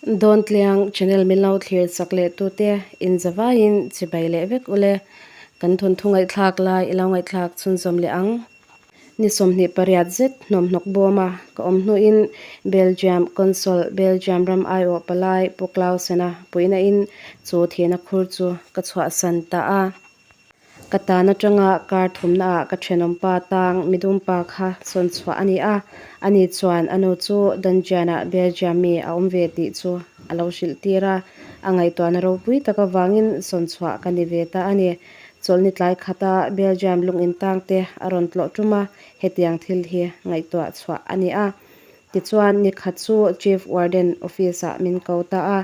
Dawntliang channel min lo thlir chak leh tute inzavaiin chibai leh vek ule. Kan thawnthu ngaihthlak lai i lo ngaihthlak chhunzawm leh ang. Ni 28 zet hnawmhnawk bawma ka awm hnuin Belgium Consul, Belgium ram aiawh palai Pu Clausen-a puihna-in chu thihna khur chu ka chhuahsan ta a. Ka tan atanga kar thumnaah ka thenawmpa tang midumpa kha sawn chhuah a ni a, ani chuan a nu chu Dungeon-ah Belgium mi a awm ve tih chu a lo hrilh tir a, a ngaihtuahna ropui tak avangin sawn chhuah ka ni ve ta a ni. Chawlhni tlai khata Belgium lungin tangte a rawn tlawh tum a, hetiang thil hi ngaihtuah chhuah a ni a. Tichuan, nikhat chu Chief Warden Office-ah min ko ta a,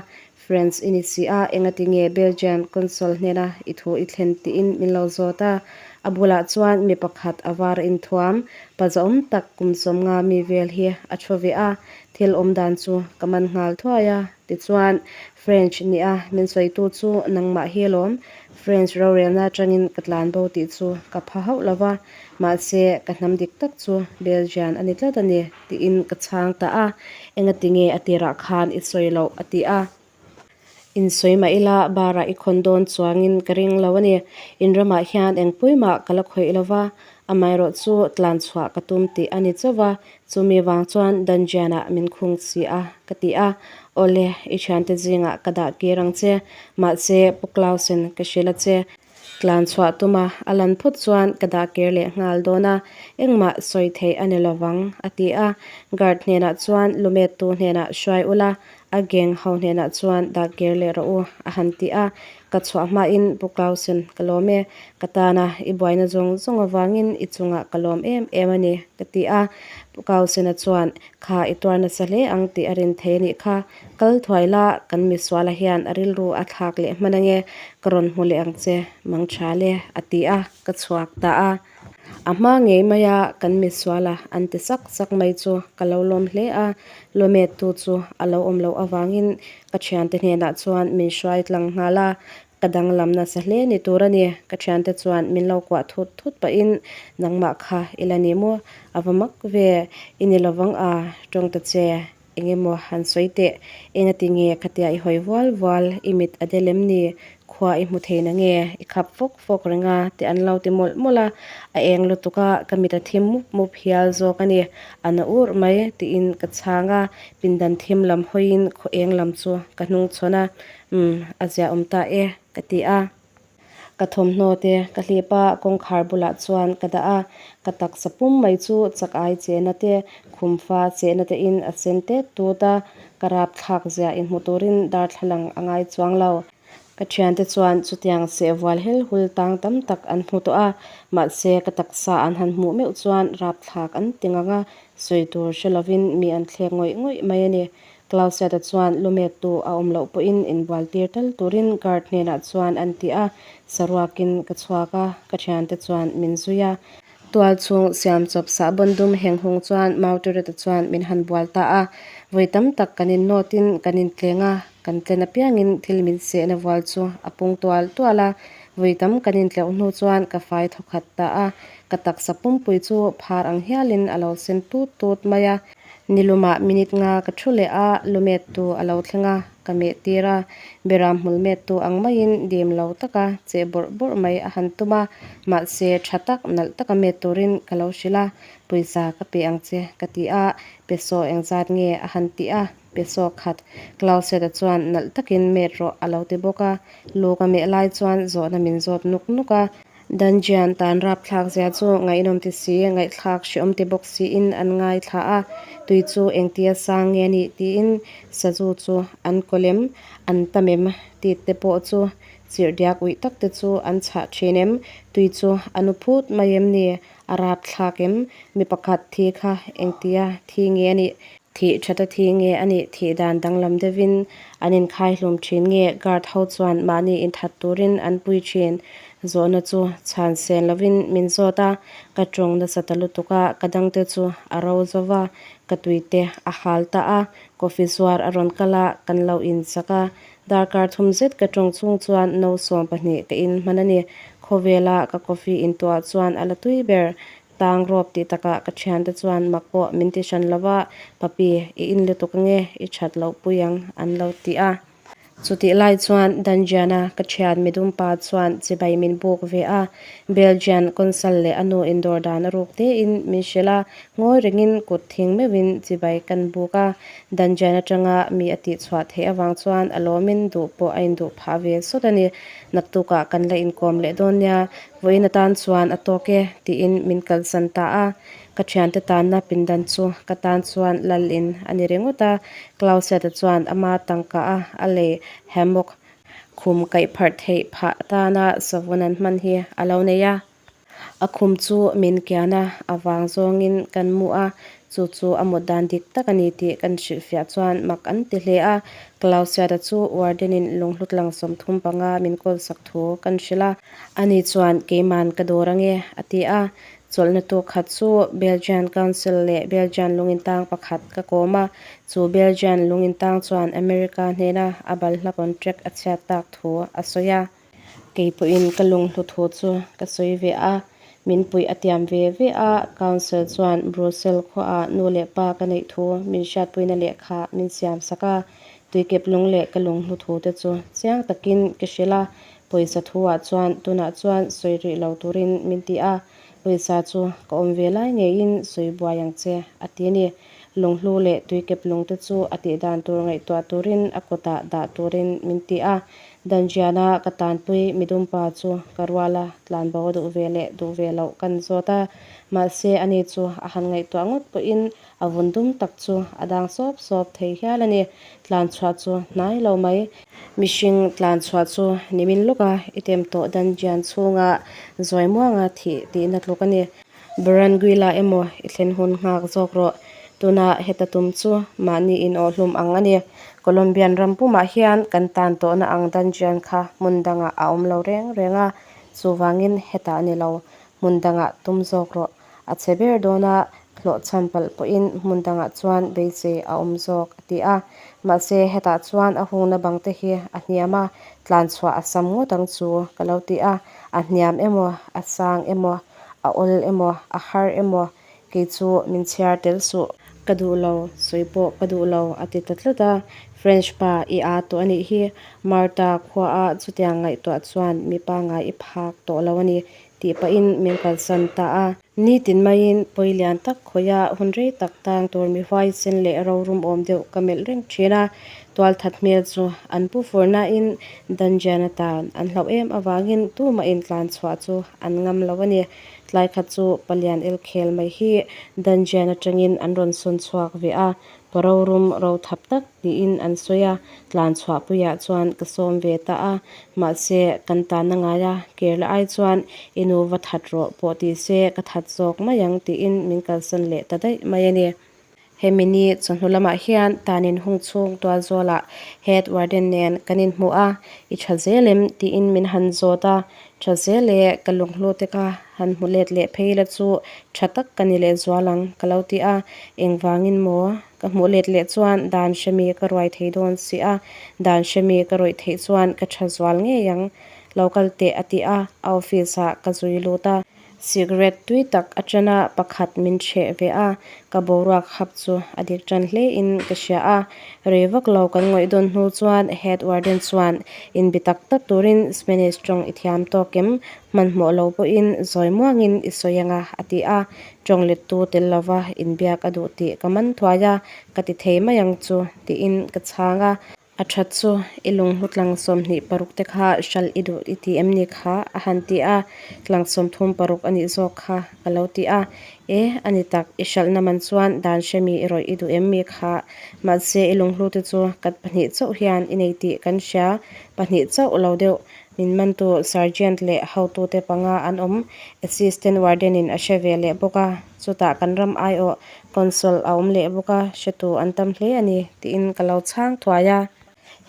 French i ni si a, engati nge Belgian Consul hnena i thu i thlen tiin min lo zawt a. A bulah chuan mi pakhat a var inthuam, pa zahawm tak kum 50 mi vel hi a thu ve a, thil awm dan chu ka man nghal thuai a. Tichuan, French nia min sawitu chu nangmah hi alawm, French rorelna atangin ka tlan bo tih chu ka pha hauh lo va, mahse ka hnam dik tak chu Belgian a ni tlat a ni. Tiin ka chhang ta a, engati nge a tirah khan i sawi loh a ti a. Insawi mah ila barah i khawn dawn chuangin ka ring lo a ni. In ramah hian engpui mah ka la khawih lo va, amaherawh chu tlan chhuah ka tum tih a ni chauh va, chumi vang chuan dungeon-ah min khung si a, ka ti a. Awle, i thiante zingah ka dah kir ang che, mahse Pu Clausen ka hrilh a che. Tlan chhuah tuma a lan phawt chuan ka dah kir leh nghal dawn a, engmah sawi theih a ni lovang, a ti a. Guard hnenah chuan lumettu hnenah hruai ula, a gang ho hnenah chuan dah kir leh rawh u, a han ti a. Ka chhuah hmain Pu Clausen ka lawm e, ka tana i buaina zawng zawng avangin i chungah ka lawm em em a ni, ka ti a. Pu Clausen-a chuan Kha i tuar nasa hle ang tih a rin thei a nih kha. Kal thuai la, kan misuala hian a rilru a thlak leh hman ange, ka rawn hmu leh ang che, mang tha le, a ti a, ka chhuak ta a. A hma ngei maia kan misuala an ti sak sak mai chu ka lo lawm hle a, lawmettu chu a lo awm loh avangin ka thiante hnenah chuan min hruai tlang nghal a, Ka danglam nasa hle ni tur a ni. Ka thiante chuan min lo kuah thut thut pahin, Nangmah kha i la ni maw? A va mak ve. I ni lovang a, tawng ta che. Eng emaw han sawi teh. Engati nge khatia i hawi vual vual, i mit a del em ni? Khua i hmu thei na nge? I khap fawk fawk reng a tih an lo ti mawlh mawlh a. A eng lutuk a, ka mit a thim mup mup hial zawk a ni. A na urh mai tiin ka chhang a. Pindan thim lam hawiin khaw eng lam chu ka hnungchhawn a. Umm, a ziahawm ta e, ka ti a. Ka thawmhnaw te ka hlip a, kawngkhar bulah chuan ka dah a. Ka taksa pum mai chu chak ai chehna te, khumfa chehna te in a sen tet tut a, ka rap thlak zia inhmu turin darthlalang a ngai chuang lo. Ka thiante chuan chutiang sehvual hel hul tang tam tak an hmu tawh a, mahse ka taksa an han hmuh meuh chuan rap thlak an ti ngang a, sawi tur hre lovin mi an thlek ngawih ngawih mai a ni. Clauseta chuan lumettu a awm loh pawhin inbual tir tal turin guard hnenah chuan an ti a, saruakin ka chhuak a, ka thiante chuan min zui a. Tual chhung siam chawp sahbawn dum heng hung chuan Mautureta chuan min han bual ta a, vawi tam tak kan innawtin kan intleng a, kan tlen apiangin thil min sehna vual chu a pung tual tual a, vawi tam kan intleuh hnu chuan ka fai thawkhat ta a, ka taksa pumpui chu phar ang hialin a lo sen tut tut mai a. Nilumah minute nga ka thu leh a, lumettu a lo thleng a, ka meh tir a. Beram hmul mettu ang maiin dim lo taka cheh bawrh bawrh mai a han tum a, mahse tha tak nalh taka met turin ka lo hrilh a, pawisa ka pe ang che ka ti a, peso engzat nge a han ti a, peso khat Clauseta chuan nalh takin met rawh a lo ti bawk a, lu ka meh lai chuan zawhna min zawt nuk nuk a. Dungeon tan rapthlak zia chu ngaihnawm ti si, ngaihthlak hreawm ti bawk siin an ngaithla a, tui chu engtia sang nge nih tiin sazu chu an kaw lem, an tam em tih te pawh chu chirh diak uih tak te chu an chhah thin em, tui chu a nu phut mai em ni, a rapthlak em, mi pakhat thi kha engtia thi nge nih Thih that a thi nge a nih thih dan danglam deuhin an inkhai hlum thin nge guard ho chuan mahni inthat turin an pui thin. Zawhna chu chhan sen lovin min zawt a, ka tawng nasa ta lutuk a, ka dangte chu a ro zo va, ka tuite a hal ta a, coffee zuar a rawn kal a, kan lo inchak a. Darkar thum zet ka tawng chung chuan no 12 ka in hman a ni. Khawvela ka coffee intuah chuan a la tui ber. Tang rawp tih takah ka thiante chuan mak pawh min ti hran lo va, Papi, i in lutuk ange, i that loh pui ang, an lo ti a. Chutih lai chuan Dungeon-a ka thian midum pa chuan chibai min buk ve a, Belgian consul leh a nu indawr dan a ruk tein min hrilh a, ngawi rengin kut thing meuhin chibai kan buk a. Dungeon atanga mi a tihchhuah theih avang chuan a lawmin duh pawh a induh phah ve sawt a ni. Naktukah kan la inkawm leh dawn nia, vawiin atan chuan a tawk e, tiin min kalsan ta a. Ka thiante tanna pindan chu ka tan chuan lal in a ni ringawt a, Clausiata chuan ama tangka a a lei hammock khum kaih pharh theih phah atana savun an hman hi a lo nei a. A khum chu min kian a, a vang zawngin kan mu a, chu chu a mut dan dik tak a ni tih kan hrilhfiah chuan mak an ti hle a. Clausiata chu warden-in lunghlu tlang 35 min kawlsak thu kan hrilh a, ani chuan keiman ka dawr ange a ti a. Chawlhna tu khat chu Belgian Council leh Belgian lungintang pakhat ka kawm a, chu Belgian lungintang chuan America hnena a balhla contract a chhiat tak thu a sawi a. Kei pawhin ka lunghlu thu chu ka sawi ve a, min puih a tiam ve ve a, Council chuan Brussels khuaah nu leh pa ka neih thu min hriatpuina lehkha min siam sak a, tuikep lung leh ka lunghlu thu te chu chiang takin ka hrilh a, pawisa thu ah chuan tunah chuan sawi rih lo turin min ti a, pawisa chu ka awm ve lai ngeiin sawi buai ang che a ti a ni. Lunghlu leh tuikep lung te chu a tih dan tur ngaihtuah turin a kutah dah turin min ti a, Dungeon-a ka tanpui midumpa chu ka rual a, tlanbo a duh ve leh duh ve loh kan zawt a, mahse ani chu a han ngaihtuah ngawt pawhin a vun dum tak chu a dang sawp sawp thei hial a ni. Tlanchhuah chu hnai lo mai. Mihring tlanchhuah chu nimin lawka i tem tawh dungeon chhunga zawi muanga thih tihna tluk a ni. Barranquilla emaw i thlen hun nghak zawk rawh. Tuna heta tum chu mahni inawhhlum ang a ni. Colombian ram pumah hian kan tan tawhna ang dungeon kha hmun dangah a awm lo reng reng a, chuvangin hetah ni lo, hmun dangah tum zawk rawh. A chhe ber dawna hlawhchham palh pawhin hmun dangah chuan beisei a awm zawk, a ti a. Mahse, hetah chuan a hungna bangte hi a hniam a, tlanchhuah a sam ngawt ang chu ka lo ti a. A hniam emaw, a sang emaw, a awl emaw, a har emaw, kei chu min chhiar tel suh. Ka duh lo, sawi pawh ka duh lo, a ti ta tlat a. French pa i aa tawh a nih hi. Martha khuaah chutiang ngaihtuah chuan mi pangngai i phak tawh lo a ni, tih pahin min kalsan ta a. Nitin maiin pawi lian tak khawia hun rei tak tang tur mi huaisen leh rorum awm deuh ka melh reng thin a, tualthat hmel chu an pu fur nain dungeon atan an hlauh em avangin tumahin tlan chhuah chu an ngam lo a ni. Tlai khat chu palian elkhel mai hi dungeon atangin an rawn sawn chhuak ve a, Pa rorum ro thap tak tiin an sawi a, tlan chhuahpuiah chuan ka sawm ve ta a, mahse kan tanna ngai a, Kerla ai chuan i nu va that rawh pawh ti se ka that zawk mai ang tiin min kalsan leh ta daih mai a ni. Hemi ni chawhnu lamah hian tanin hung chhung tualzawlah Head Warden nen kan inhmu a, i tha zel em tiin min han zawt a, Tha zel e, ka lunghlu te ka han hmu let leh phei la chu tha tak ka ni leh zual ang ka lo ti a, engvangin maw ka hmuh let leh chuan dan hremi ka ruai thei dawn si a, dan hremi ka rawih theih chuan ka tha zual ngei ang, lo kal teh a ti a, a office ah ka zui lut a. Cigarette tui tak atana pakhat min chheh ve a, ka boruak hap chu a dik tan hle in ka hria a. Rei vak lo kan ngawih dawn hnu chuan Head Warden chuan inbi tak tak turin Spanish tawng i thiam tawk em? Hmanhmawh lo pawhin zawi muangin i sawi anga a ti a. Tawng lettu tel lova inbiak a duh tih ka man thuai a, ka ti thei mai ang chu tiin ka chhang a. A that chu i lunghlu tlang 26 te kha hralh i duh i ti em ni kha? a han ti a, tlang 36 a nih zawk kha ka lo ti a. E, a ni tak, i hralhna man chuan dan hremi i rawih i duh em mi kha? Mahse i lunghlu te chu kat pahnih chauh hian i nei tih kan hria, pahnih chauh lo deuh min mantu sergeant leh hotute panga an awm, assistant warden in a hre ve leh bawk a, chutah kan ram aiawh Consul a awm leh bawk a, hretu an tam hle a ni, tiin ka lo chhang thuai a.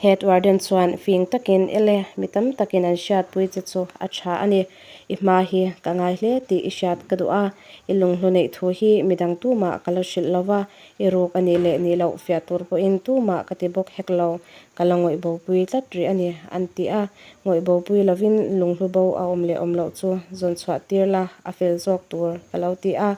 Head Warden chuan fing takin, Ele, mi tam takin an hriatpui che chu a tha a ni. I hma hi ka ngai hle tih i hriat ka duh a, i lunghlu neih thu hi midang tumah ka la hrilh lo va, i ruk a nih leh nih loh fiah tur pawhin tumah ka ti bawk hek lo, ka la ngawih bopui tlat rih a ni, an ti a. Ngawih bopui lovin lunghlu bo a awm leh awm loh chu zawn chhuah tir la a fel zawk tur ka lo ti a.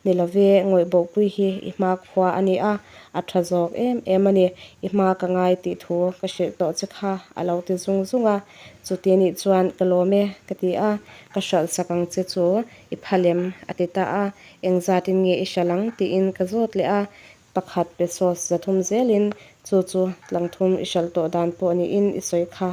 Ni love, ngawih bopui hi i hma khua a ni a, a tha zawk em em a ni. I hma ka ngai tih thu ka hrilh tawh che kha a lo ti zung zung a. Chuti nih chuan ka lawm e ka ti a, ka hralh sak ang che chu i phal em? a ti ta a. Engzatin nge i hralh ang? tiin ka zawt leh a. Pakhat pesos 300 zelin chu chu tlangthum i hralh tawh dan pawh niin i sawi kha.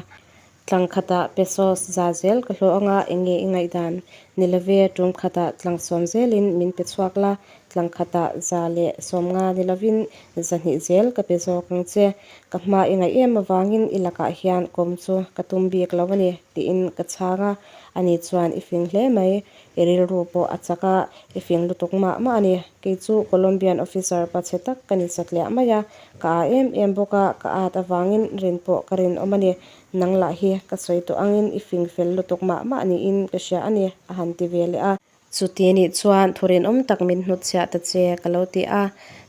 Tlang khatah pesos 100 zel ka hlawh anga eng nge i ngaihdan? Ni love, tum khatah tlang 10 zelin min pe chhuak la, tlang khatah 150 ni lovin 200 zel ka pe zawk ang che. Ka hma i ngaih em avangin i lakah hian kawm chu ka tum bik lo a ni, tiin ka chhang a. Ani chuan i fing hle mai, i rilru pawh a chak a, i fing lutuk mah mah a ni. Kei chu Colombian officer pachhe tak ka ni satliah mai a, ka â em em bawk a, ka ât avangin rin pawh ka rinawm a ni. Nang lah hi ka sawi tawh angin i fing fel lutuk mah mah niin ka hria a ni, a han ti ve leh a. Chuti nih chuan thu rinawm tak min hnutchhiah ta che ka lo ti a.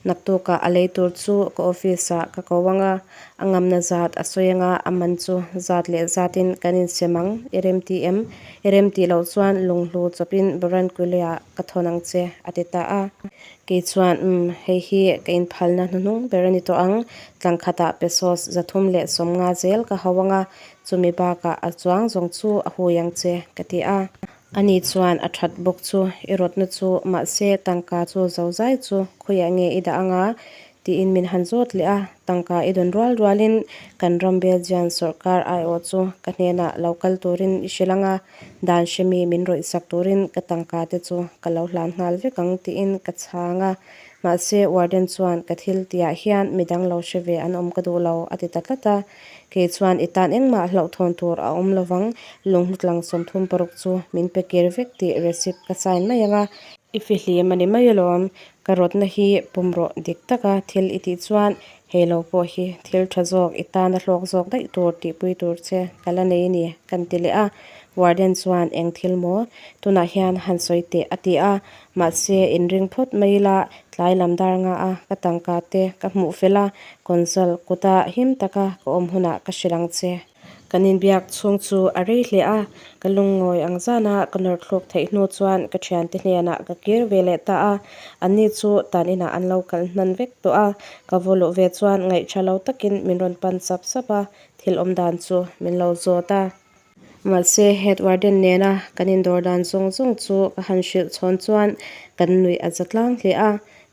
Naktukah a lei tur chu ka office ah ka ko ang a, a ngamna zat a sawi ang a, a man chu zat leh zatin kan insem ang, i remti em? I remti loh chuan lunghlu chawpin Barranquilla ah ka thawn ang che, a ti ta a. Kei chuan, Umm, hei hi ka inphalna hnuhnung ber a ni tawh ang. Tlang khatah pesos 350 zel ka hau ang a, chumi bakah a chuang zawng chu a hui ang che, ka ti a. Ani chuan a that bawk chu, I rawtna chu, mahse tangka chu zozai chu khawiah nge i dah ang a? tiin min han zawt leh a. Tangka i dawn rual rualin kan ram Belgian sawrkar aiawh chu ka hnenah lo kal turin i hrilh ang a, dan hremi min rawih sak turin ka tangka te chu ka lo hlan nghal vek ang tiin ka chhang a. Mahse warden chuan ka thil tihah hian midang lo hre ve an awm ka duh lo a ti ta tlat a. Kei chuan i tan engmah hlauhthawn tur a awm lovang, lunghlutlang 36 chu min pe kir vek tih receipt ka sign mai ang a. I fihlim a ni mai alawm, ka rawtna hi pum rawh dik taka thil i tih chuan hei lo pawh hi thil tha zawk i tana hlawk zawk daih tur tihpui tur che ka la nei a ni kan ti leh a. Warden chuan eng thil maw tunah hian han sawi teh a ti a, mahse inring phawt mai ila tlai lam dar nga a ka tangka te ka hmuh fel a, console kuta him taka ka awm hunah ka hrilh ang che. Kan inbiak chhung chu a rei hle a, ka lungngawi ang zana ka nawr thluk theih hnu chuan ka thiante hnenah ka kir ve leh ta a, anni chu tan inah an lo kal hnan vek tawh a, ka vaw luh ve chuan ngaihṭha lo takin min rawn pan sap sap a, thil awm dan chu min lo zawt a. Mahse head warden nena kan indawr dan zawng zawng chu ka han hrilh chhawn chuan kan nuih a za tlang hle a,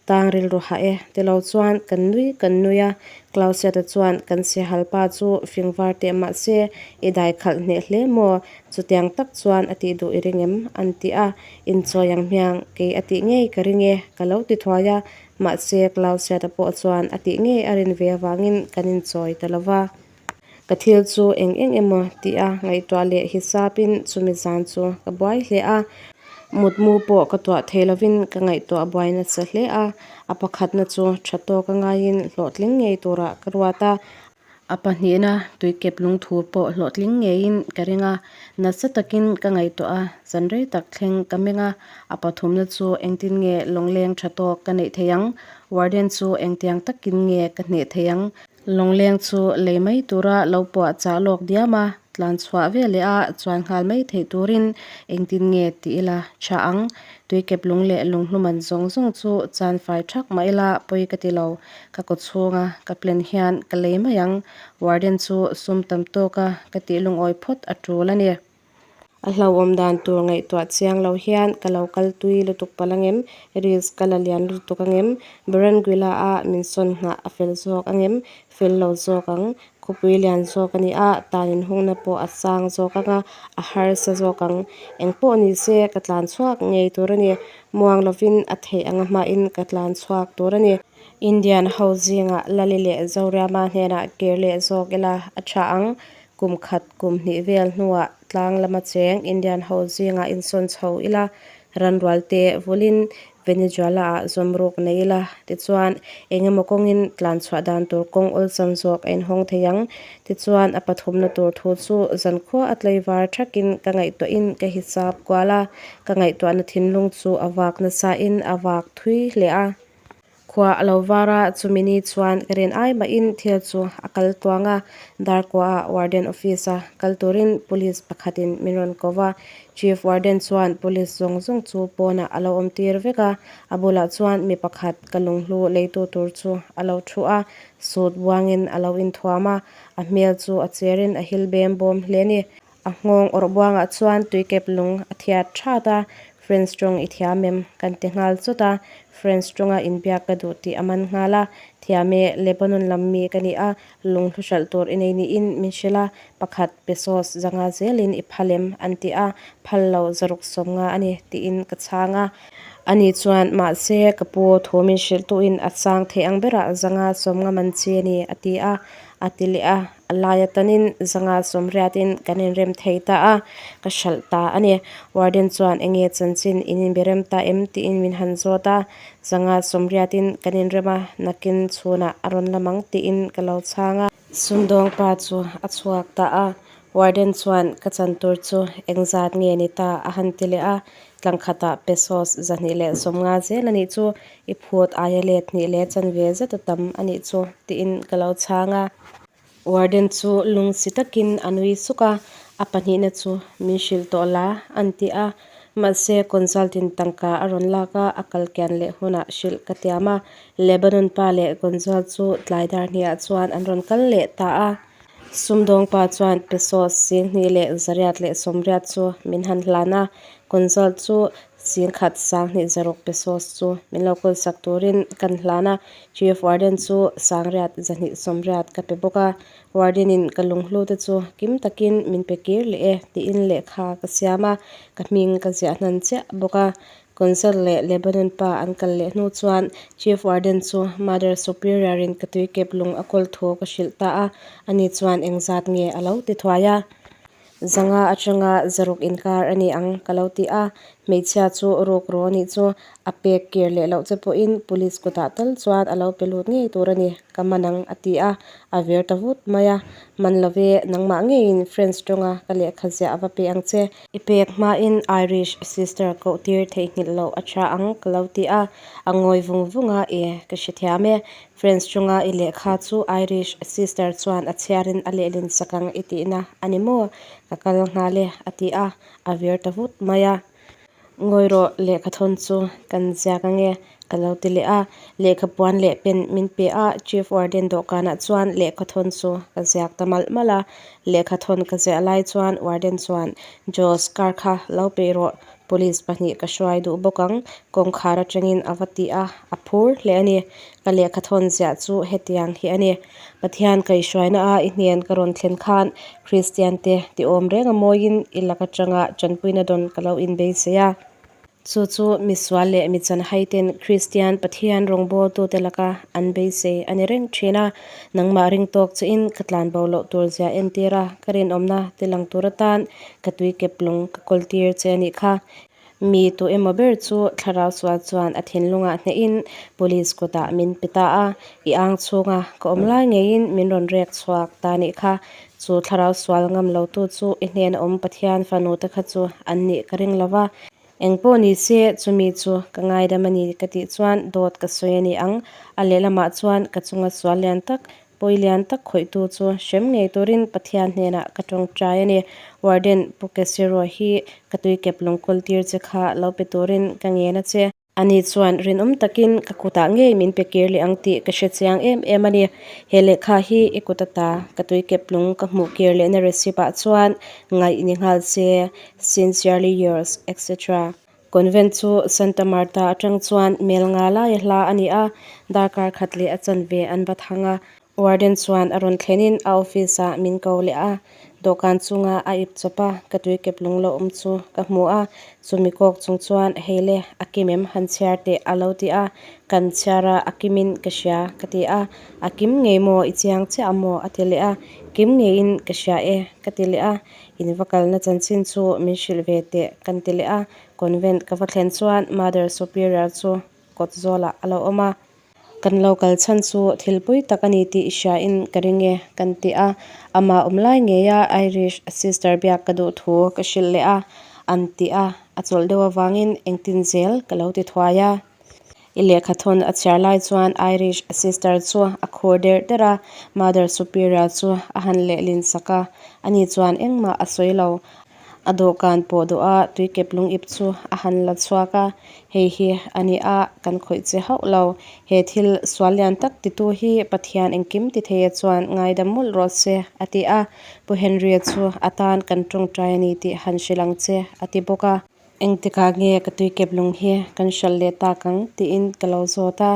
Tang rilru hah e, ti lo chuan kan nui kan nui a, Clausiata chuan kan sihal pa chu fing var teh mah se i dai khalh hneh hle maw? Chutiang tak chuan a tih duh i ring em? an ti a, Inchawi ang hmiang, kei a tih ngei ka ring e, ka lo ti thuai a, mahse Clausiata pawh chuan a tih ngei a rin ve avangin kan inchawi ta lo va. Ka thil chu eng eng emaw tih a ngaihtuah leh hisapin chumi zan chu ka buai hle a. Mutmu pawh ka tuah thei lovin ka ngaihtuah buai nasa hle a. A pakhatna chu tha tawk a ngaiin hlawhtling ngei turah ka ruat a. A pahnihna tuikep lungthu pawh hlawhtling ngeiin ka ring a. Nasa takin ka ngaihtuah a, zan rei tak thleng ka meng a. A pathumna chu engtin nge lawngleng tha tawk ka neih thei ang? Warden chu engtiang takin nge ka hneh thei ang? Lawngleng chu lei mai tura lo puah chah lawk diam a, tlan chhuah ve leh a chuan nghal mai theih turin engtin nge ti ila tha ang. Tuikep lung leh lunghluman zawng zawng chu chan fai thak mah ila pawi ka ti lo. Ka kaw chhunga ka plan hian ka lei mai ang. Warden chu sum tam tawka ka tih lungawi phawt a tul a ni. A hlauhawm dan tur ngaihtuah chiang lo hian ka lo kal tui lutuk palh angem? Risk ka la lian lutuk angem? Barranquilla a min sawn nghah a fel zawk angem? Fel lo zawk ang. Khawpui lian zawk a ni a, tan inhungna pawh a sang zawk ang a, a harsa zawk ang. Engpawh ni se ka tlan chhuak ngei tur a ni. Muang lovin a theih anga hmain ka tlan chhuak tur a ni. Indian ho zingah Lali leh Zoriama hnenah kir leh zawk ila a tha ang. Kum khat kum hnih vel hnuah tlang lama cheng Indian ho zingah insawn chho ila, ranrual te vulin Venezuela-ah zawm ruk nei ila, tichuan eng emaw kawngin tlan chhuah dan tur kawng awlsam zawk a inhawng thei ang. Tichuan a pathumna tur thu chu zankhua a tlaivar thakin ka ngaihtuahin ka hisap kual a, ka ngaihtuahna thinlung chu a vak nasain a vak thui hle a. Khua a lo var a, chumi ni chuan ka rin ai mahin thil chu a kal tluang a, Darkuaah Warden Office-a kal turin Police pakhatin min rawn ko va, Chief Warden chuan Police zawng zawng chu pawnah a lo awm tir vek a, a bulah chuan mi pakhat ka lunghlu leitu tur chu a lo thu a, suit buangin a lo inthuam a, a hmel chu a cherin a hil bem bawm hle a ni. A nghawng awrh buangah chuan tuikep lung a thiat that a, French tawng i thiam em? kan ti nghal chawt a, French tawnga inbiak ka duh tih a man nghal a, Thiam e, Lebanon lam mi ka ni a, lung hlu hralh tur i nei niin min hrilh a, pakhat pesos zanga zelin i phal em? an ti a, Phal lo, zaruk sawmnga a ni tiin ka chhang a. Ani chuan, Mahse, ka pu thu min hrilhtuin a chang thei ang berah zanga sawmnga man chi a ni a ti a, a ti leh a. A laia tanin zanga sawmriatin kan inrem thei ta a, ka hralh ta a ni. Warden chuan enge chanchin in inbirem ta em tiin min han zawt a, zanga sawmriatin kan inrem a, nakin chhunah a rawn lam ang tiin ka lo chhang a. Sumdawng pa chu a chhuak ta a, Warden chuan ka chan tur chu engzat nge ni ta a han ti leh a, tlangkhatah pesos 250 zel a nih chu, i phut aia let hnih leh chanve zet a tam a nih chu tiin ka lo chhang a. Warden chu lungsi takin a nui suk a, a pahnihna chu min hrilh tawh la an ti a. Mahse, Gonzaltin tangka a rawn lak a, a kal kian leh hunah hrilh ka tiam a. Lebanon pa leh Gonzal chu tlai dar hniah chuan an rawn kal leh ta a. Sumdawng pa chuan pesos 2380 chu min han hlan a, Gonzal chu 11,260 pesos chu min lo kawlsak turin kan hlan a, Chief Warden chu 8,280 ka pe bawk a, Warden-in ka lunghlu te chu kim takin min pe kir leh e tiin lehkha ka siam a, ka hming ka ziah hnan chiah bawk a. Consul leh Lebanon pa an kal leh hnu chuan Chief Warden chu Mother Superior-in ka tuikep lung a kawl thu ka hrilh ta a, ani chuan engzat nge a lo ti thuai a. Zanga atanga zaruk inkar a ni ang ka lo ti a, hmeichhia chu ruk ru a nih chu a pek kir leh loh che pawhin police kutah tal chuan a lo pe lut ngei tur a ni, ka man ang a ti a, a vir ta vut mai a, man lo ve nangmah ngeiin French tawnga ka lehkha ziah a va pe ang che. I pek hmain Irish sister koh tir theihnghilh loh a tha ang ka lo ti a, a ngawi vung vung a, e ka hrethiam e, French tawnga i lehkha chu Irish sister chuan a chhiarin a lehlin sak ang i tihna a ni maw? Ka kal nghal e, a ti a, a vir ta vut mai a. Ngawi rawh, lehkha thawn chu kan ziak ange, ka lo ti leh a. Lehkha puan leh pen min pe a, Chief Warden dawhkanah chuan lehkha thawn chu ka ziak ta malh malh a. Lehkha thawn ka ziah lai chuan Warden chuan, Josh, car kha lo peih rawh, Police pahnih ka hruai duh bawk ang, kawngkhar atangin a va ti a, a phur hle a ni. Ka lehkha thawn ziah chu hetiang hi a ni. Pathian kaihhruaina a i hnen ka rawn thlen khan Kristian te tiawm reng a mawiin i lak atanga tanpuina dawn ka lo inbeisei a. Chu chu misual leh mi chanhaiten Kristian Pathian rawngbawltute laka an beisei a ni reng thin a. Nangmah ring tawk chiin ka tlanbo loh tur zia entir a, ka rinawmna tilang tur atan ka tuikep lung ka kawltir che a nih kha. Mi tu emaw ber chu thlarau sual chuan a thinlungah hnehin police kutah min pe ta a, i ang chhunga ka awm lai ngeiin min rawn rek chhuak ta nih kha. Chu thlarau sual ngam lotu chu i hnena awm Pathian fanu te kha chu an nih ka ring lo va. Eng pawh ni se, chumi chu ka ngaidam a ni ka tih chuan dawt ka sawi a ni ang. A lehlamah chuan ka chunga sual lian tak, pawi lian tak khawihtu chu hrem ngei turin Pathian hnenah ka tawngtai a ni. Warden Pu Kesiro hi ka tuikep lungkawl tir che kha lo pe turin ka ngen a che. Ani chuan rinawm takin ka kutah ngei min pe kir leh ang tih ka hre chiang em em a ni. He lehkha hi i kut ata ka tuikep lung ka hmuh kir lehna receipt ah chuan ngaih ni nghal che. Sincerely yours, etc. Convent chu Santa Marta atang chuan mel nga laia hla a ni a, darkar khat leh a chanve an va thang a. Warden chuan a rawn thlenin a office ah min ko leh a, dawhkan chunga a ip chawp a, ka tuikep lung lo awm chu ka hmu a, chumi kawk chung chuan hei le a kim em han chhiar teh a lo ti a, kan chhiar a a kimin ka hria ka ti a, a kim ngei maw i chiang chiah a maw a ti leh a, kim ngeiin ka hria e ka ti leh a, in va kalna chanchin chu min hrilh ve teh kan ti leh a, convent ka va thlen chuan Mother Superior chu kawt zawlah a lo awm a. Kan lo kal chhan chu thil pui tak a ni tih i hriain ka ring e, kan ti a. Amah awm lai ngeia Irish sister biak ka duh thu ka hrilh leh a, an ti a. A chawlh deuh avangin engtin zel ka lo ti thuai a. I lehkha thawn a chhiar lai chuan Irish sister chu a khur der der a, Mother Superior chu a han lehlin sak a. Ani chuan engmah a sawi lo. A dawhkan pawh dawh a, tuikep lung ip chu a han la chhuak a, Hei hi a ni a, kan khawih che hauh lo. He thil sual lian tak titu hi Pathian engkim ti theia chuan ngaidam mawlh rawh se, a ti a. Pu Henry-a chu a tan kan tawngtai a ni tih han hrilh ang che, a ti bawk a. Engtikah nge ka tuikep lung hi kan hralh leh tak ang tiin ka lo zawt a.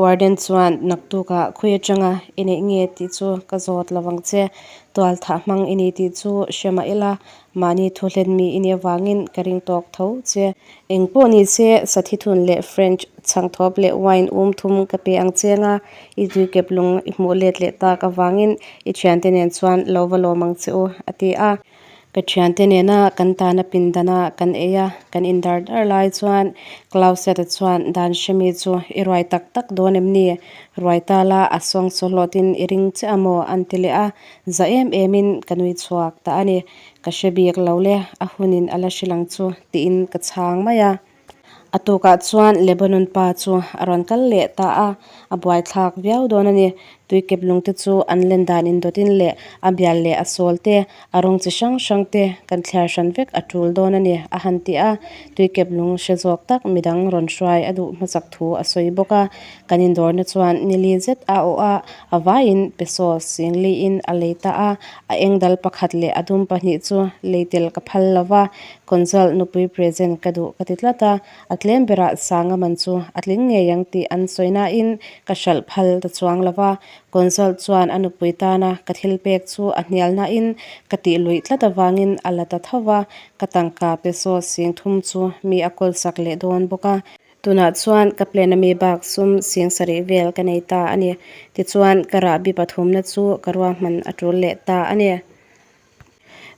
Warden chuan naktukah khawi atanga i neih nge tih chu ka zawt lo vang che. Tual thah hmang i ni tih chu hre mah ila, mahni thu hlen mi i nih avangin ka ring tawk tho che. Eng pawh ni se, sathi thun leh French chhangthawp leh wine um thum ka pe ang cheng a, i tuikep lung i hmuh let leh tak avangin i thiante nen chuan lo va lawm ang che u, a ti a. Ka thiante nena kan tana pindana kan ei a, kan in dar dar lai chuan Clauseta chuan dan hremi chu i ruai tak tak dawn em ni? Ruai ta la a sawng saw hlawtin i ring chiah a maw? an ti leh a, za em emin ka nui chhuak ta a ni. Ka hre bik lo le, a hunin a la hrilh ang chu tiin ka chhang mai a. A tukah chuan Lebanon pa chu a rawn kal leh ta a, a buaithlak viau dawn a ni. Tuikep lungte chu an len dan indawtin leh a bial leh a sawl te, a rawng chi hrang hrang te kan thliar hran vek a tul dawn a ni, a han ti a. Tuikep lung hre zawk tak midang rawn hruai a duh hmasak thu a sawi bawk a. Kan indawrna chuan nili zet a awh a, a vaiin peso singliin a lei ta a. A eng dal pakhat leh a dum pahnih chu lei tel ka phal lo va, Consult nupui present ka duh ka ti tlat a, a tlem berah sanga man chu a tling ngei ang tih an sawi nain ka hralh phal ta chuang lo va. Consult chuan a nupui tana ka thil pek chu a hnial nain ka tih luih tlat avangin a la ta tho va, ka tangka peso sing thum chu mi a kawl sak leh dawn bawk a. Tunah chuan ka plan ami bak sum sing sarih vel ka nei ta a ni. Tichuan ka rahbi pathumna chu ka ruahman a tul leh ta a ni.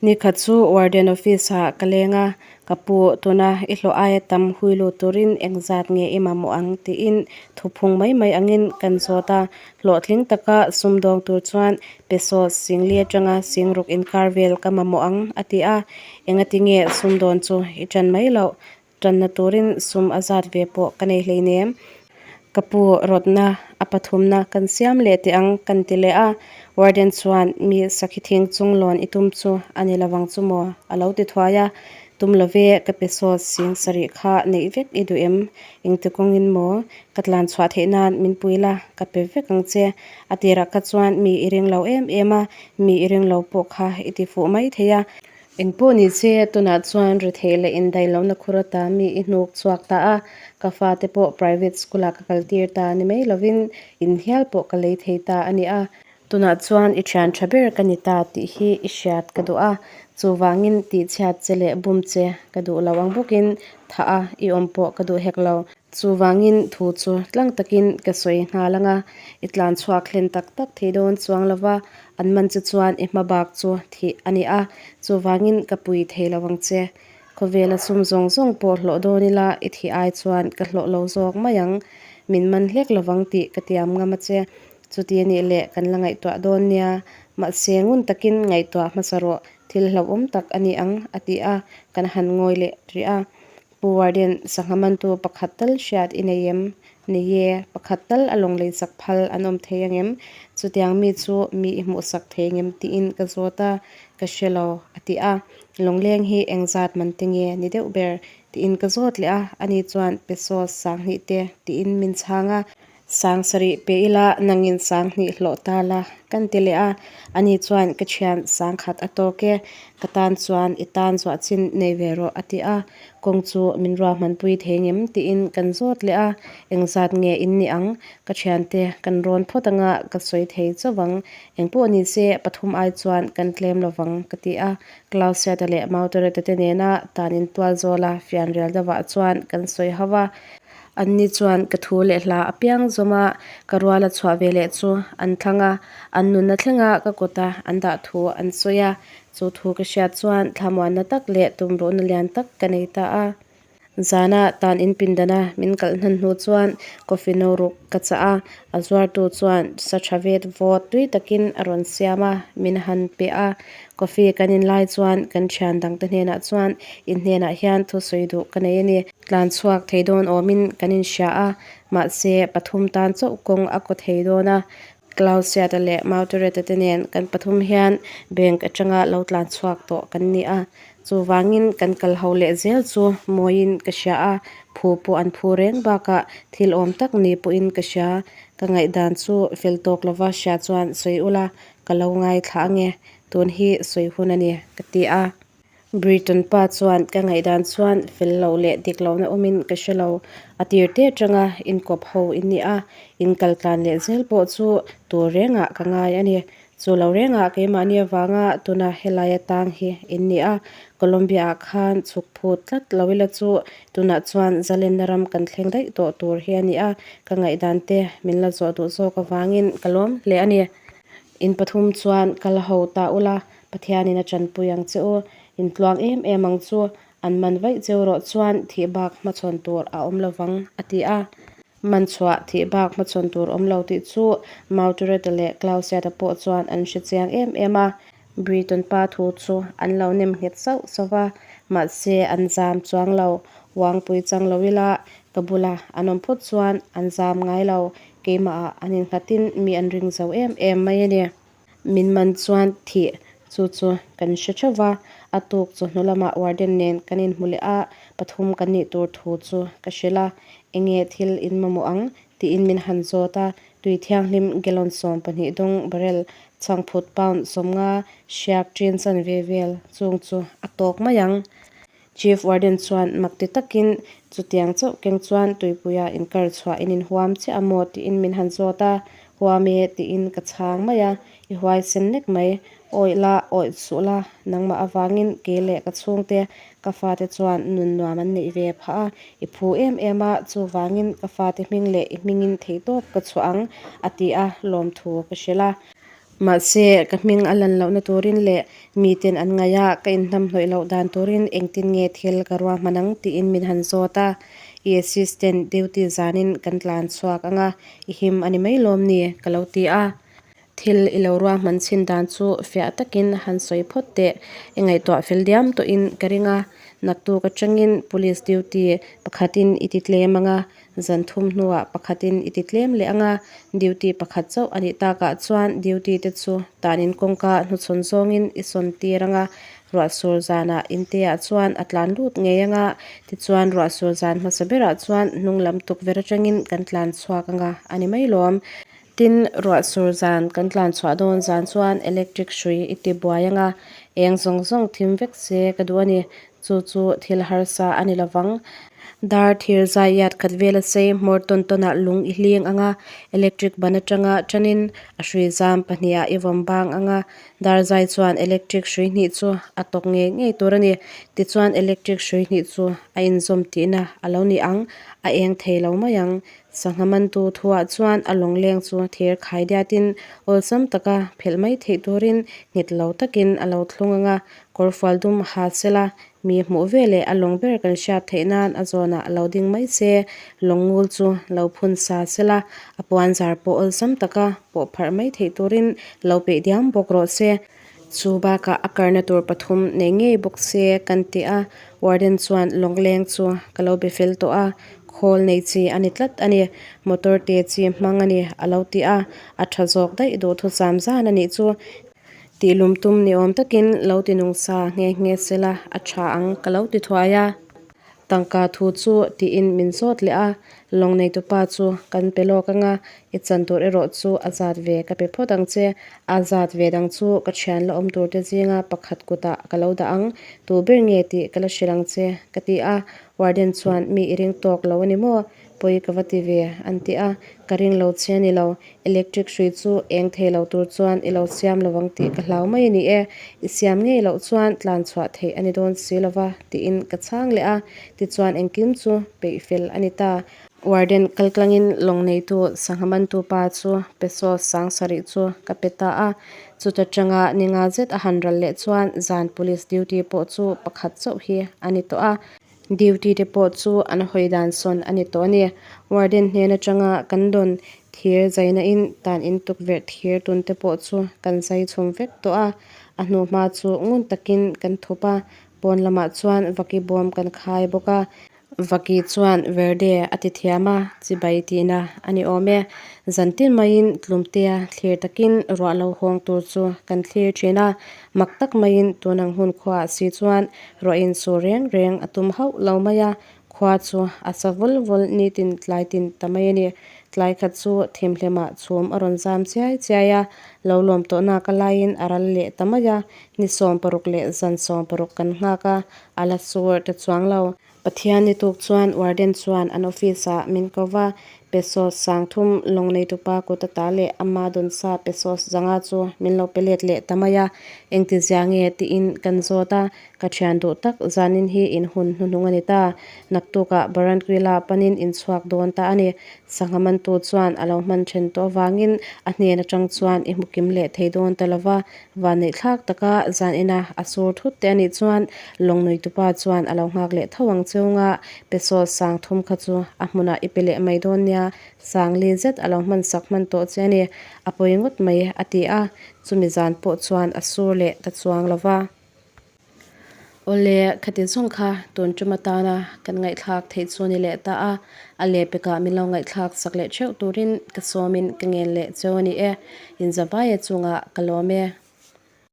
Nikhat chu warden office ah ka leng a, ka pu tuna i hlawh aia tam hui lut turin engzat nge i mamawh ang tiin thuphung mai mai angin kan zawt a, hlawhtling taka sumdawng tur chuan peso singli atanga singruk inkar vel ka mamawh ang a ti a, engati nge sumdawn chu i tan mai loh Tanna turin sum a zat ve pawh ka nei hleinem. Ka pu rawtna a pathumna kan siam leh teh ang kan ti leh a, warden chuan mi sakhi thing chung lawn i tum chu a ni lovang chu maw a lo ti thuai a, tum love ka pe sawt sing sarih kha neih vek i duh em? Engti kawngin maw? Ka tlan chhuah theih nan min pui la, ka pe vek ang che. A tirah kha chuan mi i ring lo em em a, mi i ring lo pawh kha i ti fuh mai thei a, Engpawh ni che, tunah chuan retheih leh indaihlohna khur ata mi i hnuk chhuak ta a, ka fate pawh private school ah ka kal tir ta ni mai lovin inhial pawh ka lei thei ta a ni a. Tunah chuan i thian tha ber ka ni ta tih hi i hriat ka duh a, chuvangin tihchhiat che leh bum che ka duh lo ang bawkin thah a i awm pawh ka duh hek lo. Chuvangin thu chu tlang takin ka sawi nghal ang a, i tlan chhuak hlen tak tak thei dawn chuang lo va, an man che chuan i hma bak chu thih a ni a, chuvangin ka pui thei lo ang che. Khawvela sum zawng zawng pawh hlawh dawn ila i thih ai chuan ka hlawh lo zawk mai ang, min man hlek lo vang tih ka tiam ngam a che. Chuti a nih leh kan la ngaihtuah dawn nia, mahse ngun takin ngaihtuah hmasa rawh, thil hlauhawm tak a ni ang a ti a, kan han ngawi leh rih a. Pu Warden, sangha mantu pakhat tal hriat i nei em? Nei e, pakhat tal a lawng leisak phal an awm thei angem? Chutiang mi chu mi i hmuhsak thei angem tiin ka zawt a, ka hre lo, a ti a. Lawngleng hi engzat man te nge ni deuh ber? tiin ka zawt leh a, ani chuan peso sanghnih te tiin min chhang a. Sangsarih pe ila nangin sanghnih hlawh ta la kan ti leh a. Ani chuan ka thian sangkhat a tawk e, ka tan chuan i tan zuah chin nei ve rawh a ti a. Kawng chu min ruahmanpui thei ngem tiin kan zawt leh a, engzat nge in nih ang? Ka thiante kan rawn phawt anga ka sawi thei chauh ang. Engpawh ni se pathum ai chuan kan tlem lovang ka ti a. Clausiata leh Mautareta te nena tan intual zawla fianrial deuhah chuan kan sawi ho a. Anni chuan ka thu leh hla apiang zawm a, ka ruala chhuah ve leh chu an thlang a, an nunna thlenga ka kuta an dah thu an sawi a. Chu thu ka hriat chuan thlamuanna tak leh tumruhna lian tak ka nei ta a. Zana tan in pindana min kalh hnan hnu chuan coffee no ruk ka chah a, a zuartu chuan sa tha vet vawt tui takin a rawn siam a, min han pe a. Coffee kan in lai chuan kan thian dangte hnenah chuan in hnenah hian thusawi duh ka nei a ni. Tlan chhuak thei dawn awmin kan inhria a, mahse pathum tan chauh kawng a kaw thei dawn a. Clausiata leh Mautareta te nen kan pathum hian bank atanga lo tlan chhuak tawh kan ni a, chuvangin kan kal ho leh zel chu mawiin ka hria a, phu pawh an phu reng bakah thil awm tak ni pawhin ka hria. Ka ngaihdan chu fel tawk lova hria chuan sawi ula, ka lo ngaithla ange, tun hi sawi hun a ni, ka ti a. Briton pa chuan ka ngaihdan chuan fel loh leh dik lohna awmin ka hre lo. A tir te atanga inkawp ho in ni a, in kal tlan leh zel pawh chu tur rengah ka ngai a ni. Chu lo rengah keimahni avanga tuna helaia tang hi in ni a, Colombia ah khan chhuk phut tlat lo ila chu tunah chuan zalenna ram kan thleng daih tawh tur hi a ni a, ka ngaihdan te min la zawh duh zawk avangin ka lawm hle a ni. In pathum chuan kal ho ta ula, Pathianin a tanpui ang che u. In tluang em em ang chu, an man vaih cheu rawh chuan thih bak hmachhawn tur a awm lovang, a ti a. Man chhuah thih bak hmachhawn tur awm lo tih chu Mautureta leh Clausiata pawh chuan an hre chiang em em a. Briton pa thu chu an lo nem nghet sauh sauh va, mahse an zam chuang lo. Uangpui chang lo ila ka bula an awm phawt chuan an zam ngai lo. Keimahah an innghatin mi an ring zo em em mai a ni. Min man chuan thih chu chu kan hre theuh va, a tuk chawhnu lamah warden nen kan inhmu leh a, pathum kan nih tur thu chu ka hrilh a, enge thil in mamawh ang tiin min han zawt a, tui thianghlim gallon 12 dawng barrel chhangphut pound 50 hriak ṭin chanve vel chung chu a tawk mai ang. Chief Warden chuan mak ti takin chutiang chauh keng chuan tuipuia inkar chhuah in inhuam chiah a maw tiin min han zawt a, huam e tiin ka chhang mai a, i huaisen nek mai, awih la, awih suh la, nangmah avangin kei leh ka chhungte ka fate chuan nun nuam an neih ve phah a, i phu em em a, chuvangin ka fate hming leh i hmingin theihtawp ka chhuah ang a ti a, lawmthu ka hrilh a. Mahse, ka hming a lan lohna turin leh miten an ngaih a, ka inhnamhnawih loh dan turin engtin nge thil ka ruahman ang tiin min han zawt a. I assistant duty zanin kan tlan chhuak ang a, i him a ni mai lawm ni? ka lo ti a. Thil i lo ruahman chhin dan chu fiah takin han sawi phawt teh, i ngaihtuah fel diam tawhin ka ring a. Naktuk atangin police duty pakhatin i ti tlem ang a, Zan thum hnuah pakhatin i ti tlem leh ang a, duty pakhat chauh a nih takah chuan duty te chu tanin kawngka hnuchhawn zawngin i sawn tir ang a, ruahsur zanah inteah chuan a tlan lut ngei ang a, tichuan ruahsur zan hmasa berah chuan hnung lam tukverh atangin kan tlan chhuak ang a, a ni mai lawm. Tin, ruahsur zan kan tlan chhuah dawn zan chuan electric hrui i ti buai ang a, eng zawng zawng thim vek se ka duh a ni. Chu chu thil harsa a ni lovang. Dar thir zai iat khat vela sei hmawr tawn tawnah lung i hling ang a, electric ban atanga tanin a hrui zam pahnihah i vawm bang ang a, dar zai chuan electric hrui hnih chu a tawk ngei ngei tur a ni. Tichuan electric hrui hnih chu a inzawm tihna a lo ni ang, a eng thei lo mai ang. Sangha mantu thuah chuan a lawngleng chu thir khai diatin awlsam taka phelh mai theih turin nghet lo takin a lo thlung ang a, Kawrfual dum ha sela, mi hmuh ve leh a lawng ber kan hriat theih nan a zawnah lo ding mai se, lawng ngul chu lo phun sa sela, a puan zar pawh awlsam taka pawh pharh mai theih turin lo peih diam bawk rawh se. Chu bakah a karna tur pathum nei ngei bawk se kan ti a, warden chuan lawngleng chu ka lo be fel tawh a, khawl nei chi a ni tlat a ni, motor te chi hmang a ni a lo ti a, a tha zawk daih duhthusam zan a nih chu. Tih lum tum ni awm takin lo ti nung sa nghe nghe sela a tha ang ka lo ti thuai a. Tangka thu chu tiin min zawt leh a, lawng neitupa chu kan pe lawk ang a, i chan tur erawh chu a zat ve ka pe phawt ang che. A zat ve dang chu ka thian la awm turte zinga pakhat kutah ka lo dah ang, tu ber nge tih ka la hrilh ang che, ka ti a. Warden chuan mi i ring tawk lo a ni maw? Pawi ka va ti ve, an ti a. Ka ring lo che a ni lo. Electric hrui chu eng thei lo tur chuan i lo siam lo ang tih ka hlau mai a ni e. I siam ngei loh chuan tlan chhuah theih a ni dawn si lo va, tiin ka chhang leh a. Tichuan engkim chu peih fel a ni ta. Warden kaltlangin lawng neitu sangha mantu pa chu peso sang sarih chu ka pe ta a. Chuta tanga ni nga zet a han ral leh chuan zan police duty pawh chu pakhat chauh hi a ni tawh a. Duty te pawh chu an hawi dan sawn a ni tawh a ni. Warden hnen atanga kan dawn thir zaina in tan in tukverh thir tun te pawh chu kan zai chhum vek tawh a. A hnu hma chu ngun takin kan thup a, pawn lamah chuan vaki bawm kan khai bawk a. Vaki chuan Verde a ti thiam a, chibai tihna a ni awm e. Zantin maiin tlumtea thlir takin ruah lo hawng tur chu kan thlir thin a, mak tak maiin tun ang hun khuaah si chuan ruah insur reng reng a tum hauh lo mai a, khua chu a sa vul vul nitin tlai tin ta mai a ni. Tlai khat chu thimhlimah chhum a rawn zam chiai chiai a, lo lawm tawh nak a laiin a ral leh ta mai a, ni 60 leh zan 60 kan nghak a, a la sur ta chuang lo. Pathian ni tuk chuan warden chuan an office ah min ko va, pesos sangthum lawng neitupa kut ata leh ama dawnsa pesos zanga chu min lo pe let leh ta mai a, engti zia nge tiin kan zawt a, ka thian duh tak zanin hi in hun hnuhnung a ni ta, naktukah Barranquilla panin in chhuak dawn ta a ni. Sangha mantu chuan a lo hman then tawh avangin a hnen atang chuan i hmu kim leh thei dawn ta lo va, Vanneih thlak taka zan ina a sur thut te anih chuan lawngnuitupa chuan a lo nghak leh tho ang cheunga peso sang thum kha chu a hmunah i pe leh mai dawn nia, sang li zet a lo hman sak hman tawh che a ni, a pawi ngawt mai a ti a, chumi zan pawh chuan a sur leh ta chuang lo va. Awle, khati zawng kha tun tum atana kan ngaihthlak theih chu ni leh ta a, a lehpekah min lo ngaihthlak sak leh theuh turin ka sawmin ka ngen leh cheu a ni e, inzavaia chungah ka lawm e.